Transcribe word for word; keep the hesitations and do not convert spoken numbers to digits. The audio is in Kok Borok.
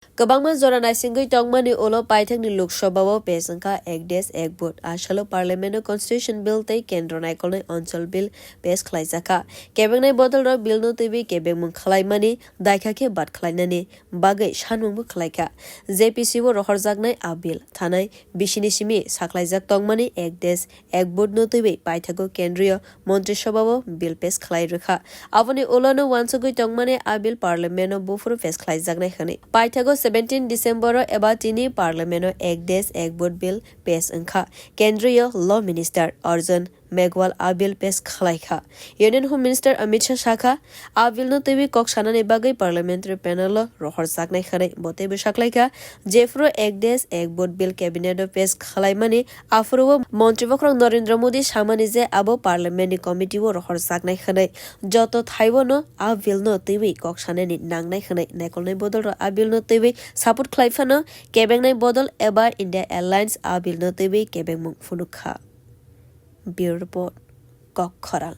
Kwbangma jora naisingwi tongmani ulo paithakni Lok Sabha-o pass wngkha ek desh ek vote. A salo Parliament-o Constitution Bill tei Kendro naikolnai Onchol Bill pass khlaijakha. Kebengnai bodolrok bill-no twiwi kebengmung khlaimani daikha khe bad khlainani bagwi sanmungbo khlaikha. J P C-o rohorjaknai a bill thanai bisini simi sakhlaijak tongmani ek desh ek vote-no twiwi paithago Kendriyo Montri Sabha-o bill pass khlai rwkha. Aboni ulono uansugwi tongmani a bill Parliament-o buphuru pass khlaijaknai hwnwi. Paithago seventeen December-o eba tini Parliament-o ek desh ek vote bill pass wngkha. Kendriyo Law Minister Arjun Meghwal a bill pass khlaikha. Union Home Minister Amit Shah sakha, a bill-no twiwi kok sanani bagwi parliamentary panel-o rohorjaknai hwnwi. Bo teibo saklaikha, jephuru ek desh ek vote bill cabinet-o pass khlaimani, aphuru-o Montri Bokhorok Narendra Modi samani je abo parliament-ni committee-o rohorjaknai hwnwi. Joto thaibono a bill-no twiwi kok sanani nangnai hwnwi naikolnai bodolrok a bill-no twiwi support khlai phano kebengnai bodol eba India Alliance a bill-no twiwi kebengmung phunukha. Bureau Report, Kok Khorang.